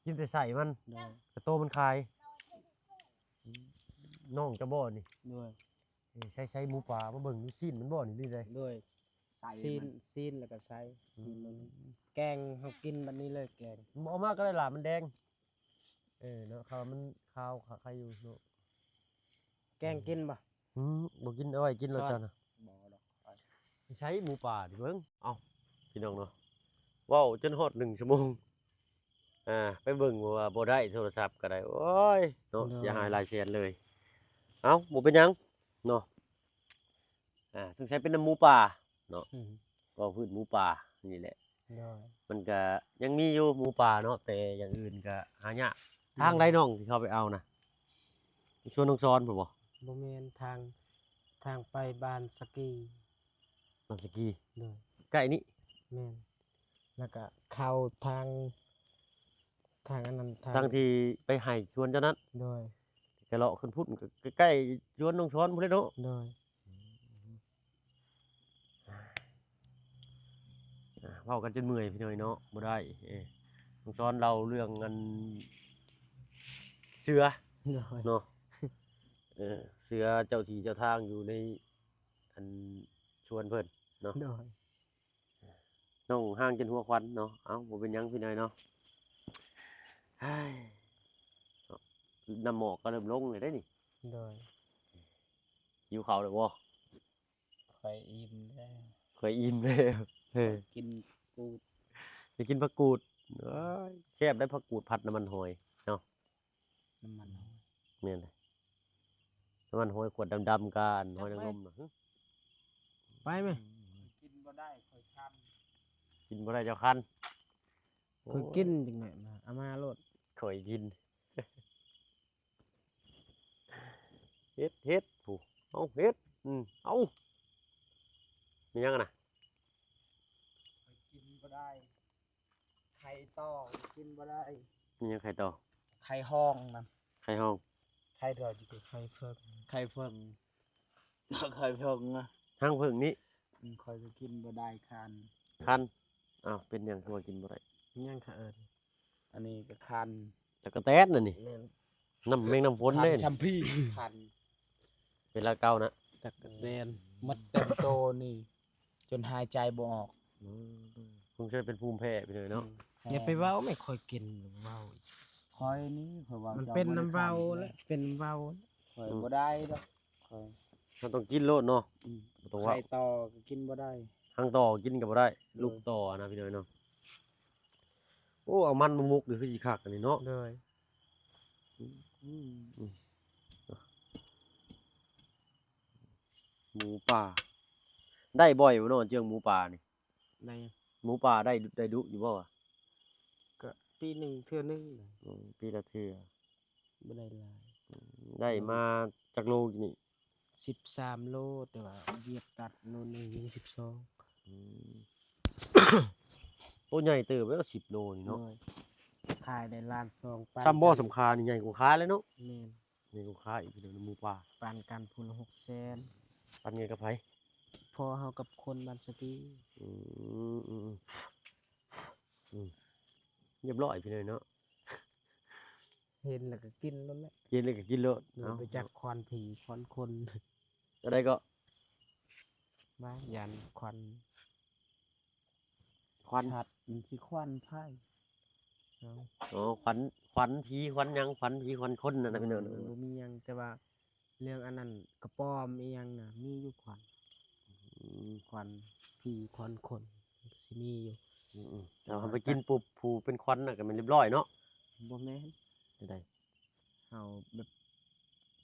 ກິນແຕ່ໄສ້ມັນ ໂດຍ ແຕ່ໂຕມັນຂາຍ. ອືມ ນ້ອງເຈົ້າບໍ່ນີ້? ໂດຍ ເອີ ໃຊ້ ໃຊ້ໝູປ່າມາເບິ່ງດູ ຊີ້ນມັນບໍ່ນີ້ ຫຼືໃດ? ໂດຍ ຊີ້ນ ຊີ້ນ ແລ້ວກໍໄສ້ ອືມ ຊີ້ນມັນ ແກງ ເຮົາກິນບັດນີ້ເລີຍ ແກງ ບໍ່ເອົາມາກໍໄດ້ລະ ມັນແດງ. ເອີເນາະ ຄາວມັນຄາວ ຄາ ຄາຢູ່ເນາະ ແກງກິນບໍ່? ອືມ ບໍ່ກິນ ເອົາໄວ້ກິນໂລດເຈົ້ານະ ບໍ່ດອກ. ໃຊ້ໝູປ່ານີ້ເບິ່ງ ເອົ້າ ພີ່ນ້ອງເນາະ ເວົ້າຈົນຮອດໜຶ່ງຊົ່ວໂມງ ອ່າ ໄປເບິ່ງວ່າບໍ່ໄດ້ໂທລະສັບກໍໄດ້ ໂອ້ຍເນາະ ໂດຍ ເສຍຫາຍຫຼາຍແສນເລີຍ. ເອົ້າ ບໍ່ເປັນຫຍັງເນາະ ອ່າ ສົງໄສເປັນນຳໝູປ່າເນາະ ອືມ ເວົ້າພື້ນໝູປ່ານີ້ແຫຼະ ໂດຍ ມັນກະຍັງມີຢູ່ໝູປ່າເນາະ ແຕ່ຢ່າງອື່ນກະຫາຍາກ. ໂດຍ ທາງໃດນ້ອງທີ່ເຂົາໄປເອົານະ ສວນນ້ອງສອນພຸ້ນບໍ່? ບໍ່ແມ່ນ ທາງ ທາງໄປບ້ານສະກີ ບ້ານສະກີ ໂດຍ ໃກ້ນີ້ ແມ່ນ ແລ້ວກະເຂົ້າທາງ ທາງອັນນັ້ນ ທາງ ທາງທີ່ໄປໄຮ່ສວນເຈົ້ານັ້ນ ໂດຍ ກະເລາະຂຶ້ນພຸ້ນ ກະໃກ້ໆສວນນ້ອງສອນພຸ້ນແຫຼະເນາະ ໂດຍ. ອ່າ ເວົ້າກັນຈົນເມື່ອຍພີ່ນ້ອງເນາະ ບໍ່ໄດ້ ເອີ ຕ້ອງສອນເລົ່າເລື່ອງອັນເສືອ ໂດຍ ເນາະ ເອີ ເສືອເຈົ້າທີ່ເຈົ້າທາງຢູ່ໃນອັນຊວນເພິ່ນເນາະ ໂດຍ ນ້ອງຮ່າງຈົນຫົວຄວັນເນາະ. ເອົ້າ ບໍ່ເປັນຫຍັງພີ່ນ້ອງເນາະ ເຮີ້ຍ ນ້ຳໝອກກໍເລີ່ມລົງແລ້ວເດ້ນີ້ ໂດຍ ຫິວເຂົ້າແລ້ວບໍ່? ຂ້ອຍອີ່ມແລ້ວ ຂ້ອຍອີ່ມແລ້ວ ເອີ ກິນກູດ ໄປກິນຜັກກູດ ເອີຍ ແຊບໄດ໋ ຜັກກູດຜັດນ້ຳມັນຫອຍເນາະ ນ້ຳມັນຫອຍ ແມ່ນແຫຼະ ນ້ຳມັນຫອຍຂວດດຳໆ ກະອັນຫອຍນາງລົມນະ ໄປແມະ ກິນບໍ່ໄດ້ ຂ້ອຍຄັນ ກິນບໍ່ໄດ້ ເຈົ້າຄັນ ໂອ້ຍ ຂ້ອຍກິນຈັ່ງໃດນະ ເອົາມາໂລດ ຂ້ອຍກິນ ເຮັດ ເຮັດ ຜູ້ ເອົາ ເຮັດ ອືມ ເອົາ ມີຫຍັງນະ? ຂ້ອຍກິນບໍ່ໄດ້ ໄຂ່ຕໍ່ກິນບໍ່ໄດ້ ມີຫຍັງໄຂ່ຕໍ່? ໄຂ່ຫ້ອງນະ ໄຂ່ຫ້ອງ ໄຂ່ຕໍ່ ໄຂ່ເຜິ້ງ ໄຂ່ເຜິ້ງ ໄຂ່ເຜິ້ງນະ ຮັງເຜິ້ງນີ້ ອືມ ຂ້ອຍກໍກິນບໍ່ໄດ້ ຄັນ ຄັນ ອ້າວ ເປັນຫຍັງຄືວ່າກິນບໍ່ໄດ້? ຫຍັງຄະເອີ້ນ? ອັນນີ້ກໍຄັນ ຕະກະແຕນນັ້ນນີ້ ແມ່ນ ນ້ຳແມງນ້ຳຝົນເດ້ ຄັນ ຊຳພີ ຄັນ ເປັນລາວເກົ່ານະ ຕະກະແຕນ ໝົດເຕັມໂຕນີ້ ຈົນຫາຍໃຈບໍ່ອອກ ອືມ ສົງໄສເປັນພູມແພ້ພີ່ນ້ອງເນາະ ອືມ ຢ່າໄປເວົ້າແມ່ ຂ້ອຍກິນ ເວົ້າ ຂ້ອຍນີ້ ຂ້ອຍເວົ້າ ມັນເປັນນຳເວົ້າແຫຼະ ເປັນນຳເວົ້າ ຂ້ອຍ ອືມ ບໍ່ໄດ້ດອກ ຂ້ອຍ ເຮົາຕ້ອງກິນໂລດເນາະ ອືມ ບໍ່ຕ້ອງເວົ້າ ໄຂ່ຕໍ່ກໍກິນບໍ່ໄດ້ ຮັງຕໍ່ກິນກໍບໍ່ໄດ້ ໂດຍ ລູກຕໍ່ນະພີ່ນ້ອງເນາະ ໂອ້ ເອົາມັນມາໝົກນີ້ຄືຊິຄັກອັນນີ້ເນາະ ໂດຍ ອືມ ອືມ ໝູປ່າ ໄດ້ບ່ອຍບໍ່ເນາະ ເຈື່ອງໝູປ່ານີ້? ໄດ້ ໝູປ່າໄດ້ ໄດ້ດຸຢູ່ບໍ່ວະ? ກະປີໜຶ່ງເທື່ອໜຶ່ງ ອືມ ປີລະເທື່ອ ບໍ່ໄດ້ຫຼາຍ ອືມ ໄດ້ມາຈັກໂລກີ້ນີ້? ສິບສາມໂລ ແຕ່ວ່າວຽດຕັດໂລໜຶ່ງຍັງສິບສອງ ອືມ ໂອ້ ໃຫຍ່ເຕີບແລ້ວ ສິບໂລນີ້ເນາະ ໂດຍ ຂາຍໄດ້ລ້ານສອງປາຍ ຊ່ຳບໍ່ ຊ່ຳຄານີ້ໃຫຍ່ກວ່າຄາເລີຍເນາະ ແມ່ນ ໃຫຍ່ກວ່າຄາອີກ ພີ່ນ້ອງ ໝູປ່າ ປານກັນຜູ້ລະຫົກແສນ ປັນໃຫຍ່ກັບໃຜ? ພໍ່ເຮົາກັບຄົນບ້ານສະກີ ອືມ ອືມ ອືມ ອືມ ຮຽບຮ້ອຍພີ່ນ້ອງເນາະ ເຫັນແລ້ວກໍກິນໂລດແຫຼະ ເຫັນແລ້ວກໍກິນໂລດ ໂດຍ ເອົາ ໄປຈັກຄວານຜີຄວານຄົນ ອັນໃດກໍ ວ່າຢ້ານຂວັນ ຂວັນ ສັດມັນຊິຂວັນໃຜ ເອົາ ໂອ້ ຂວັນ ຂວັນຜີຂວັນຫຍັງ ຂວັນຜີຂວັນຄົນນັ້ນນະພີ່ນ້ອງ ບໍ່ມີຫຍັງ ແຕ່ວ່າເລື່ອງອັນນັ້ນກະປອມອີ່ຫຍັງນະ ມີຢູ່ຂວັນ ອືມ ຂວັນຜີຂວັນຄົນ ມັນກະຊິມີຢູ່ ອືມໆ ແຕ່ວ່າເຮົາໄປກິນປຸບ ຜູ້ເປັນຂວັນນະກະແມ່ນລຽບລ້ອຍເນາະ ບໍ່ແມ່ນ ຈັ່ງໃດ ເຮົາແບບ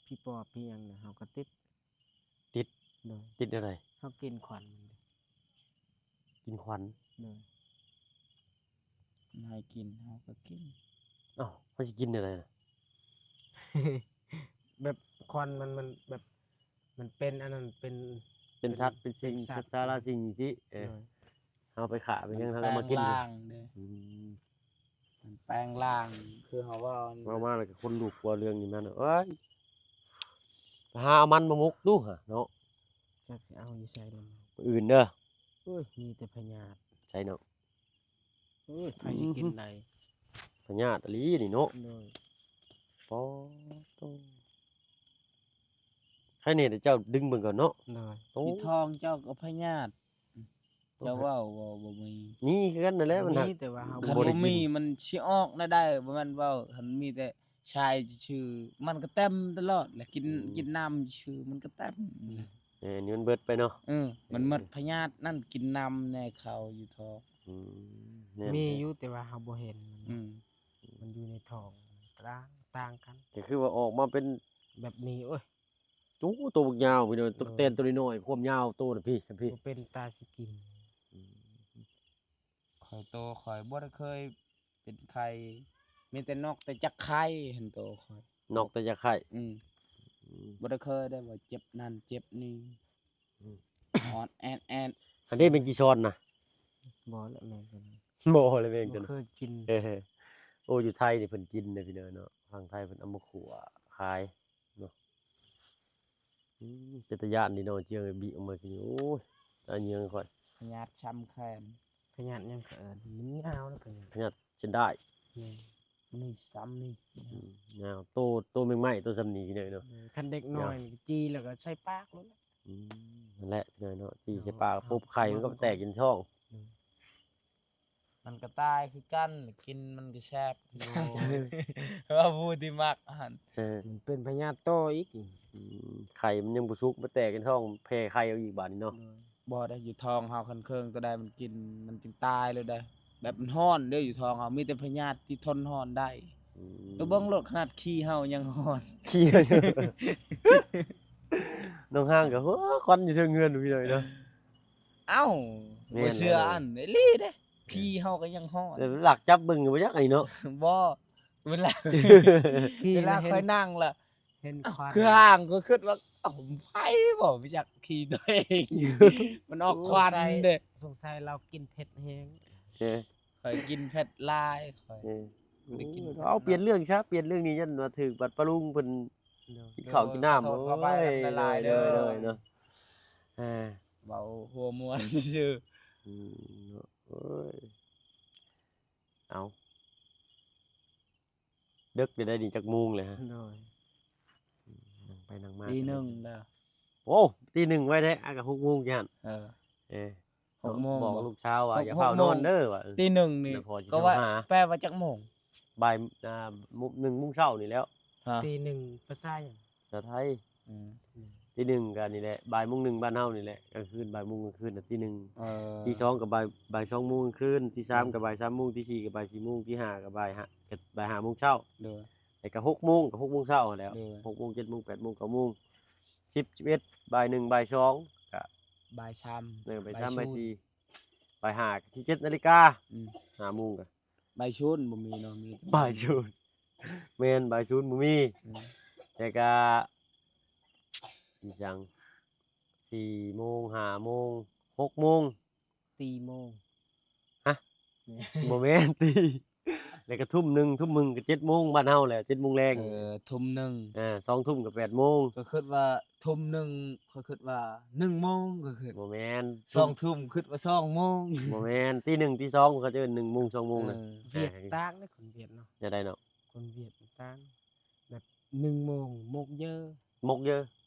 ຜີປອບຜີຫຍັງນະ ເຮົາກະຕິດ ຕິດ ໂດຍ ຕິດແນວໃດ ເຮົາກິນຂວັນ ກິນຂວັນ ໂດຍ ໃຫ້ກິນ ເຮົາກະກິນ ເອົ້າ ເຮົາຊິກິນແນວໃດນະ ແບບຂວັນມັນ ມັນແບບ ມັນເປັນອັນນັ້ນ ເປັນ ເປັນສັດ ເປັນ ເປັນສິ່ງ ເປັນສັດ ສັດສາລາສິ່ງຊີ້ ເອີ ໂດຍ ເຮົາໄປຂ້າໄປຫຍັງ ມັນ ເຮົາກະມາກິນ ແປງຮ່າງເດ້ ອືມ ມັນແປງຮ່າງ ຄືເຮົາເວົ້າ ເວົ້າມາແລ້ວກະຂົນລຸກ ເວົ້າເລື່ອງນີ້ມາເນາະ ເອີຍ ໄປຫາເອົາມັນມາໝົກດູຫະເນາະ ຈັກຊິເອົາຢູ່ໃສນຳ ມື້ອື່ນເດີ ໂອ້ຍ ມີແຕ່ພະຍາດ ໃສເນາະ ໂອ້ຍ ໃຜຊິກິນໄດ້ ພະຍາດອີ່ຫຼີນີ້ເນາະ ໂດຍ ປາໂຕ ໃຄແນ່ແຕ່ເຈົ້າດຶງເບິ່ງກ່ອນເນາະ ໂດຍ ໂອ້ ຢູ່ທ້ອງເຈົ້າກະພະຍາດ ເຈົ້າເວົ້າບໍ່ ບໍ່ມີ ມີຄືກັນນັ້ນແຫຼະ ມັນ ມີ ແຕ່ວ່າເຮົາ ຄັນບໍ່ໄດ້ກິນ ບໍ່ມີມັນຊິອອກແນວໃດ ບໍ່ແມ່ນເວົ້າ ຄັນມີແຕ່ຊາຍຊື່ໆ ມັນກະເຕັມຕະຫຼອດ ແລະກິນ ອືມ ກິນນ້ຳຊື່ໆ ມັນກະເຕັມ ເອີ ອັນນີ້ມັນເບິດໄປເນາະ ເອີ ມັນໝົດພະຍາດນັ້ນ ກິນນ້ຳແນ່ ເຂົ້າຢູ່ທ້ອງ ອືມ ແມ່ນ ມີຢູ່ ແຕ່ວ່າເຮົາບໍ່ເຫັນ ອືມ ມັນຢູ່ໃນທ້ອງ ຕ່າງ ຕ່າງກັນ ກະຄືວ່າອອກມາເປັນແບບນີ້ ໂອ້ຍ ໂອ້ ໂຕບັກຍາວພີ່ນ້ອງ ໂຕ ເອີ ແຕ່ນໂຕນ້ອຍໆ ຄວາມຍາວໂຕນະ ພີ້ ພີ້ ບໍ່ເປັນຕາຊິກິນ ອືມ ຂ້ອຍ ໂຕຂ້ອຍບໍ່ໄດ້ເຄີຍເປັນໄຂ້ ມີແຕ່ນອກແຕ່ຈັກໄຂ້ຫັ້ນໂຕຂ້ອຍ ນອກແຕ່ຈັກໄຂ້ ອືມ ອືມ ບໍ່ໄດ້ເຄີຍໄດ້ວ່າເຈັບນັ້ນເຈັບນີ້ ອືມ ອອດແອດໆ ອັນນີ້ແມ່ນກີຊອນນະ ບໍ່ລະແມ່ນ ບໍ່ລະແມ່ນ ບໍ່ເຄີຍກິນ ເອີ ໂອ້ ຢູ່ໄທນີ້ເພິ່ນກິນເດ້ພີ່ນ້ອງເນາະ ຝັ່ງໄທເພິ່ນເອົາມາຂົ້ວຂາຍ ເນາະ ອືມ ເປັນຕາຢ້ານເດເນາະ ເຈີບີອອກມາກິນ ໂອ້ຍ ຕາຍເຍືອງຂ້ອຍ ພະຍາດຊ້ຳແຂນ ພະຍາດຫຍັງເຂົາເອີ້ນ ມັນຍາວນະ ພະຍາດ ພະຍາດເສັ້ນດ້າຍ ແມ່ນ ນີ້ຊ້ຳນີ້ ອືມ ຍາວ ໂຕ ໂຕແມງໄມ້ ໂຕຊ່ຳນີ້ພີ່ນ້ອງເນາະ ເອີ ຄັນເດັກນ້ອຍນີ້ຈີ່ແລ້ວກະໃສ່ປາກໂລດ ອືມ ນັ້ນແຫຼະພີ່ນ້ອງເນາະ ຈີ່ໃສ່ປາກ ໂດຍ ປຸບ ໄຂ່ມັນກະແຕກຢູ່ໃນທ້ອງ ໂດຍ ມັນກະຕາຍຄືກັນ ກິນມັນກະແຊບ ໂອ້ຍ ວ່າຜູ້ທີ່ມັກຫັ້ນ ເອີ ມັນເປັນພະຍາດຕໍ່ອີກ ອືມ ໄຂ່ມັນຍັງບໍ່ສຸກ ມາແຕກໃນທ້ອງ ແຜ່ໄຂ່ເອົາອີກບາດນີ້ເນາະ ໂດຍ ບໍ່ໄດ້ ຢູ່ທ້ອງເຮົາ ຄັນເຄິ່ງໂຕໃດມັນກິນ ມັນຈຶ່ງຕາຍເລີຍໄດ໋ ແບບມັນຮ້ອນເດ້ ຢູ່ທ້ອງເຮົາ ມີແຕ່ພະຍາດທີ່ທົນຮ້ອນໄດ້ ອືມ ໂຕເບິ່ງໂລດ ຂະໜາດຂີ້ເຮົາຍັງຮ້ອນ ຂີ້ ນ້ອງຮ່າງກະ ໂອ້ ຄວັນຢູ່ເທິງເຮືອນ ພີ່ນ້ອງເນາະ ເອົ້າ ແມ່ນ ບໍ່ເຊື່ອ ແລ້ວ ອັນ ອີ່ຫຼີເດ້ ຂີ້ເຮົາກະຍັງຮ້ອນ ເອີ ລັກຈັບເບິ່ງກະບໍ່ຈັກອັນນີ້ເນາະ ບໍ່ ເວລາ ເວລາຂ້ອຍນັ່ງລະ ເຫັນຄວັນ ຄືຮ່າງ ຂ້ອຍຄຶດວ່າ ເອົ້າ ໄຟບໍ່ ບໍ່ຈັກຂີ້ໂຕເອງ ມັນອອກຄວັນເດ້ ສົງໄສ ສົງໄສລາວກິນເຜັດແຮງ ເອີ ຂ້ອຍກິນເຜັດຫຼາຍ ຂ້ອຍ ເອີ ບໍ່ໄດ້ກິນເຜັດ ເອົາ ເນາະ ປ່ຽນເລື່ອງຊະ ປ່ຽນເລື່ອງນີ້ ຢ້ານວ່າຖືກບັດປ້າລຸງເພິ່ນ ໂດຍ ກິນເຂົ້າກິນນ້ຳ ໂດຍ ໂອ້ຍ ຂອບໃຈຫຼາຍໆເດີ ໂດຍ ເນາະ ເອີ ເວົ້າຫົວມ່ວນຊື່ ອືມ ເນາະ ໂອ້ຍ ເອົາ ເດິກແລ້ວໄດ໋ນີ້ ຈັກໂມງແລ້ວຮະ ໂດຍ ອືມ ນັ່ງໄປນັ່ງມາ ຕີໜຶ່ງແລ້ວ ໂອ້ ຕີໜຶ່ງໄວແທ້ ອາ ກະຫົກໂມງຈັ່ງຊັ້ນ ເອີ ເອີ ຫົກໂມງ ບອກລູກສາວວ່າ ຫົກ ຢ່າຟ້າວນອນເດີວ່າ ຕີໜຶ່ງນີ້ ກະວ່າ ແປວ່າຈັກໂມງ ບ່າຍ ອ່າ ໜຶ່ງໂມງເຊົ້ານີ້ແລ້ວ ຮະ ຕີໜຶ່ງພາສາຫຍັງ ພາສາໄທ ອືມ ອືມ ຕີໜຶ່ງກະນີ້ແຫຼະ ບ່າຍໂມງໜຶ່ງບ້ານເຮົານີ້ແຫຼະ ກາງຄືນ ບ່າຍໂມງກາງຄືນນະ ຕີໜຶ່ງ ເອີ ຕີສອງກະບ່າຍ ບ່າຍສອງໂມງກາງຄືນ ຕີສາມ ອືມ ກະບ່າຍສາມໂມງ ຕີສີ່ກະບ່າຍສີ່ໂມງ ຕີຫ້າກະບ່າຍຫ້າ ກະບ່າຍຫ້າໂມງເຊົ້າ ໂດຍ ແລ້ວກະຫົກໂມງ ກະຫົກໂມງເຊົ້າຫັ້ນແຫຼ້ວ ໂດຍ ຫົກໂມງ ເຈັດໂມງ ແປດໂມງ ເກົ້າໂມງ ສິບ ສິບເອັດ ບ່າຍໜຶ່ງ ບ່າຍສອງ ກະ ບ່າຍສາມ ເອີ ບ່າຍສາມ ບ່າຍສີ່ ບ່າຍສີ່ ບ່າຍຫ້າ ກະສິບເຈັດນາລິກາ ອືມ ຫ້າໂມງກະ ບ່າຍສູນບໍ່ມີເນາະ ມີແຕ່ ບ່າຍສູນ ແມ່ນ ບ່າຍສູນບໍ່ມີ ອືມ ແຕ່ກະ ອີ່ຫຍັງ ສີ່ໂມງ ຫ້າໂມງ ຫົກໂມງ ຕີໂມງ ຮະ ແມ່ນ ບໍ່ແມ່ນຕີ ແລ້ວກະທຸ່ມໜຶ່ງ ທຸ່ມໜຶ່ງກະເຈັດໂມງບ້ານເຮົາແຫຼະ ເຈັດໂມງແລງ ເອີ ທຸ່ມໜຶ່ງ ເອີ ສອງທຸ່ມກະແປດໂມງ ກະຄຶດວ່າທຸ່ມໜຶ່ງ ຂ້ອຍຄຶດວ່າໜຶ່ງໂມງ ຂ້ອຍຄຶດ ບໍ່ແມ່ນ ສອງທຸ່ມຄຶດວ່າສອງໂມງ ບໍ່ແມ່ນ ຕີໜຶ່ງ ຕີສອງ ເຂົາເອີ້ນໜຶ່ງໂມງ ສອງໂມງນະ ເອີ ວຽດຕ່າງເດ້ ຄົນວຽດເນາະ ຈັ່ງໃດເນາະ ຄົນວຽດຕ່າງ ແບບໜຶ່ງໂມງ ມົກເຢີ ມົກເຢີ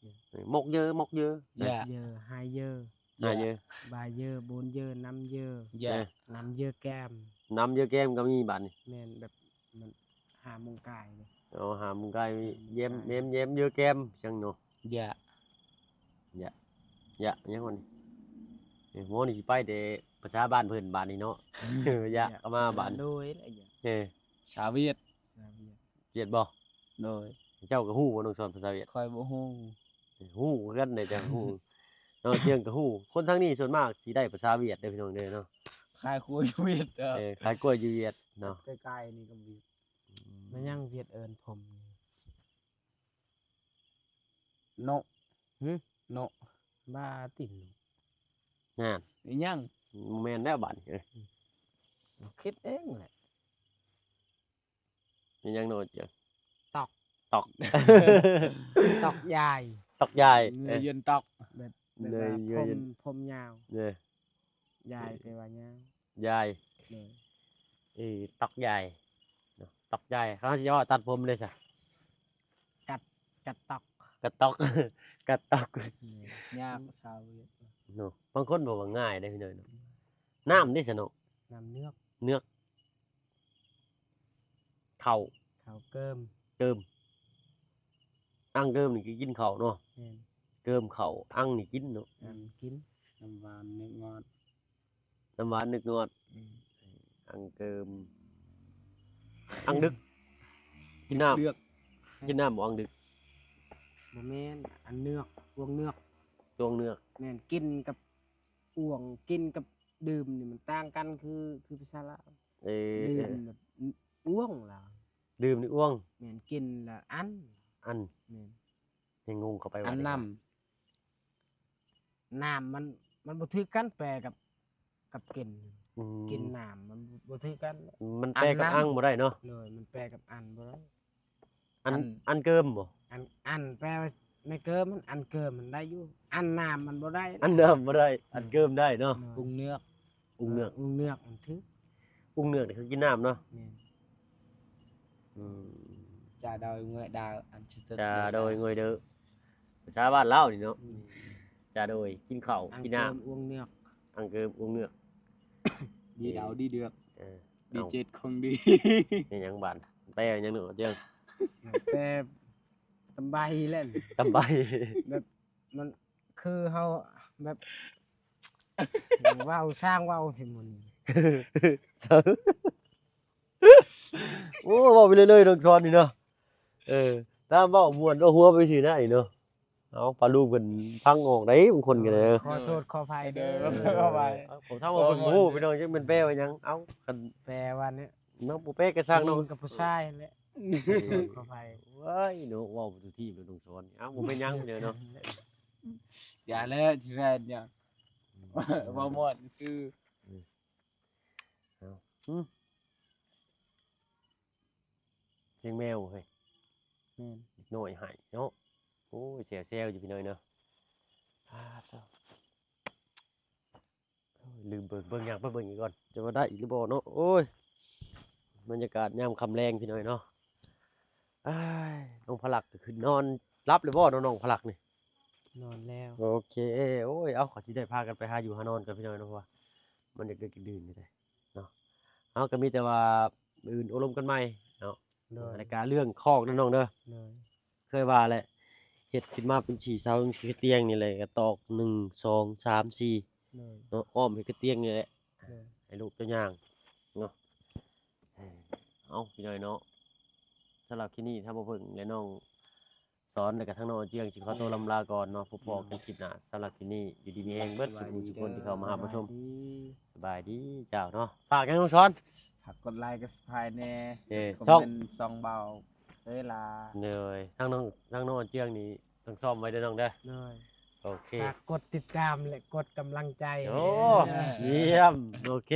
ເອີ ມົກເຢີ ມົກເຢີ ເຢີ ຫາຍເຢີ ໜ້າເຢີ ບາເຢີ ໂບນເຢີ ນຳເຢີ ຢະ ເອີ ນຳເຢີແກມ ນຳເຢີແກມກໍມີບາດນີ້ ແມ່ນ ແບບມັນ ຫາໂມງກາຍເດ້ ອໍ ຫາໂມງກາຍມີ ຢາມ ຢາມ ຢາມເຢີແກມ ຫຍັງເນາະ ຢະ ຢະ ຢະ ຫຍັງວະນີ້ ເອີ ໂມນີ້ຊິໄປແຕ່ພາສາບ້ານເພິ່ນບາດນີ້ເນາະ ຢະ ຢະ ກໍມາບາດ ໂດຍ ເອີ ສາວຫວຽດ ສາວຫວຽດ ຫວຽດບໍ່? ໂດຍ ເຈົ້າກໍຮູ້ບໍ່ ນ້ອງສອນ ພາສາຫວຽດ? ຂ້ອຍບໍ່ຮູ້ ຮູ້ຄືກັນເດ້ ເຈົ້າຮູ້ ນ້ອງອຽງກໍຮູ້ ຄົນທາງນີ້ສ່ວນມາກຊິໄດ້ພາສາຫວຽດເດ້ ພີ່ນ້ອງເດີເນາະ ຂາຍຄົວຢູ່ຫວຽດ ເອີ ຂາຍກົວຢູ່ຫວຽດເນາະ ໃກ້ໆນີ້ກໍຫວຽດ ອືມ ແມ່ນຫຍັງຫວຽດເອີ້ນຜົມ ໂນະ ຫຶ ໂນະ ບ້າຕິ ນັ້ນ ອີຫຍັງ ບໍ່ແມ່ນແລ້ວບາດນີ້ ເອີ ຄິດເອງແຫຼະ ມີຫຍັງໂນດຢູ່ ຕອກ ຕອກ ຕອກຢາຍ ຕອກຢາຍ ເງິນຕອກ ແບບ ແບບວ່າ ເງິນ ຜົມ ຜົມຍາວ ເອີ ຢາຍແປວ່າຍາວ ຢາຍ ໂດຍ ເອີ ຕອກຢາຍເນາະ ຕອກຢາຍ ເຂົາຊິເວົ້າຕັດຜົມເດ້ຊະ ກັດ ກັດຕອກ ກັດຕອກ ກັດຕອກ ຍາກສາວເນາະ ບາງຄົນບອກວ່າງ່າຍເດ້ພີ່ນ້ອງເນາະ ອືມ ນ້ຳເດ້ຊະເນາະ ນ້ຳເນືອກ ເນືອກ ເຂົ້າ ເຂົ້າເກີມ ເກີມ ອັ່ງເກີມນີ້ຄືກິນເຂົ້າເນາະ ແມ່ນ ເກີມເຂົ້າ ອັ່ງນີ້ກິນເນາະ ອັ່ງກິນ ນ້ຳຫວານເນືອກງອດ ນ້ຳຫວານເນືອກງອດ ອືມ ອັ່ງເກີມ ອັ່ງດຶກ ກິນນ້ຳ ເລືອກ ກິນນ້ຳບໍ່ ອັ່ງດຶກ ບໍ່ແມ່ນ ອັ່ງເນືອກ ອວງເນືອກ ອວງເນືອກ ແມ່ນ ກິນກັບ ອວງ ກິນກັບດື່ມນີ້ມັນຕ່າງກັນ ຄື ຄືພາສາລາວ ເອີ ດື່ມແບບ ອວງລາວ ດື່ມນີ້ອວງ ແມ່ນ ກິນລະອັ່ນ ອັ່ນ ແມ່ນ ຍັງງົງເຂົ້າໄປວ່າ ອັ່ນນ້ຳ ນ້ຳມັນ ມັນບໍ່ຖືກກັນ ແປກັບ ກັບກິນ ອືມ ກິນນ້ຳມັນບໍ່ຖືກກັນ ມັນແປກັບອັ່ງບໍ່ໄດ້ເນາະ ໂດຍ ມັນແປກັບອັ່ນບໍ່ໄດ້ ອັ່ນ ອັ່ນ ອັ່ງເກີມບໍ່ ອັ່ງ ອັ່ງແປວ່າໃນເກີມ ອັ່ງເກີມມັນໄດ້ຢູ່ ອັ່ງນ້ຳມັນບໍ່ໄດ້ ອັ່ງນ້ຳບໍ່ໄດ້ ອັ່ງເກີມໄດ້ເນາະ ໂດຍ ອຸງເນືອກ ອຸງເນືອກ ເອີ ອຸງເນືອກມັນຖືກ ອຸງເນືອກນີ້ຄືກິນນ້ຳເນາະ ແມ່ນ ອືມ ຈາໂດຍງວຍດາວ ອັນຊິເຕີ ຈາໂດຍງວຍເດີ ພາສາບ້ານລາວນີ້ເນາະ ອືມ ຈາໂດຍ ກິນເຂົ້າ ກິນນ້ຳ ອັ່ງເກີມ ອວງເນືອກ ອັ່ງເກີມ ອວງເນືອກ ດີດາວ ດີເດືອກ ເອີ ດີເຈັດ ຂອງດີ ເປັນຫຍັງບາດ ແປຫຍັງເນາະ ເຈີ ແປຕຳໃບແຫຼະ ຕຳໃບ ແບບ ມັນຄືເຮົາແບບ ເວົ້າຊ່າງເວົ້າຊິໝູ່ນີ້ ໂອ້ ເວົ້າໄປເລື້ອຍໆ ນ້ອງສອນນີ້ເນາະ ເອີ ຕາມເວົ້າມ່ວນເອົາຫົວໄປຊື່ນະນີ້ເນາະ ເອົາ ປາລູກເພິ່ນຟັງອອກໄດ໋ ບາງຄົນກໍໄດ້ ຂໍໂທດຂໍອະໄພເດີ ເອີ ຂໍໂທດຂໍອະໄພ ເອົາ ເຂົາຖາມວ່າເພິ່ນບໍ່ຮູ້ ພີ່ນ້ອງ ຈັກແມ່ນແປວ່າຫຍັງ ເອົາ ຄັນແປວ່ານີ້ ເນາະ ບໍ່ແປກໍຊ່າງເນາະ ຍິງກັບຜູ້ຊາຍຫັ້ນແຫຼະ ເອີ ຂໍໂທດຂໍອະໄພ ເອີຍເນາະ ເວົ້າໄປທຸກທີ່ເລີຍ ນ້ອງສອນ ເອົ້າ ບໍ່ແມ່ນຫຍັງເດີເນາະ ຢ່າແລ້ວ ຊິແມ່ນຫຍັງ ອືມ ເວົ້າມ່ວນຊື່ ອືມ ເອົ້າ ຫຶ ສຽງແມວເຮີ້ຍ ແມ່ນ ເດັກນ້ອຍໄຫ້ເນາະ ໂອ້ຍ ແຊວໆ ຢູ່ພີ່ນ້ອງເນາະ ອາ ໂອ້ຍ ລືມເບິ່ງ ເບິ່ງຫຍັງ ໄປເບິ່ງອີກກ່ອນ ຈະວ່າໄດ້ອີກຫຼືບໍ່ເນາະ ໂອ້ຍ ບັນຍາກາດຍາມຄ່ຳແລງພີ່ນ້ອງເນາະ ອ້າຍ ນ້ອງພະລັກກໍຄືນອນ ຫຼັບແລ້ວບໍ່ເນາະ ນ້ອງພະລັກນີ້? ນອນແລ້ວ ໂອເຄ ໂອ້ຍ ເອົ້າ ກໍຊິໄດ້ພາກັນໄປຫາຢູ່ຫານອນກັນພີ່ນ້ອງເນາະ ເພາະວ່າມັນຢາກດຶກຢາກດື່ນຢູ່ເດ້ເນາະ ເຮົາກໍມີແຕ່ວ່າມື້ອື່ນໂອ້ລົມກັນໃໝ່ເນາະ ໂດຍ ແລ້ວກໍເລື່ອງຄອກເດີນ້ອງເດີ ໂດຍ ເຄີຍວ່າແຫຼະ ເຮັດຂຶ້ນມາເປັນສີ່ເສົາ ສີ່ຕຽງນີ້ແຫຼະ ກໍຕອກໜຶ່ງ ສອງ ສາມ ສີ່ ໂດຍ ເນາະ ອ້ອມເຮັດກະຕຽງນີ້ແຫຼະ ໂດຍ ໃຫ້ລູກເຈົ້າຍ່າງເນາະ ເອີ ເອົ້າ ພີ່ນ້ອງເນາະ ສຳລັບຄລິບນີ້ ທາງບ່າວເຜິ້ງ ແລະ ນ້ອງສອນ ແລະ ກະທັງນ້ອງອາຈຽງ ຊິຂໍໂຕ ແມ່ນ ລຳລາກ່ອນເນາະ ພົບພໍ້ກັນຄລິບໜ້າ ສຳລັບຄລິບນີ້ ຢູ່ດີມີແຮງເບິດ ສະບາຍດີ ສູ່ທຸກຄົນທີ່ເຂົ້າມາຮັບມາຊົມ ເດີ ສະບາຍດີເຈົ້າເນາະ ຝາກຫຍັງ ນ້ອງສອນ? ຝາກກົດໄລ ກົດ Subscribe ແດ່ ເອີ ຄອມເມັນ ຊ່ອງ ຊ່ອງບ່າວເອີຍລາ ໂດຍ ທາງນ້ອງ ທາງນ້ອງອາຈຽງນີ້ ຕ້ອງຊ້ອມໄວ້ເດີນ້ອງເດີ ໂດຍ ໂອເຄ ຝາກກົດຕິດຕາມ ແລະ ກົດກຳລັງໃຈ ໂອ້ ເອີ ຢ້ຽມ ໂອເຄ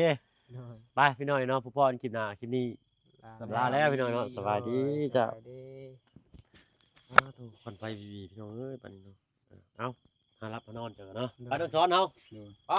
ໂດຍ ໄປພີ່ນ້ອງເນາະ ພົບພໍ້ກັນຄລິບໜ້າ ຄລິບນີ້ ລາແລ້ວພີ່ນ້ອງເນາະ ສະບາຍດີເຈົ້າ ສະບາຍດີ ອ້າໂທ້ ຄວັນໄຟວີໆ ພີ່ນ້ອງເອີຍ ປານນີ້ເນາະ ເອົ້າ ຫາຫຼັບຫານອນເຈົ້າເນາະ ໂດຍ ໄປນອນສອນເຮົາ ໂດຍ ໄປ.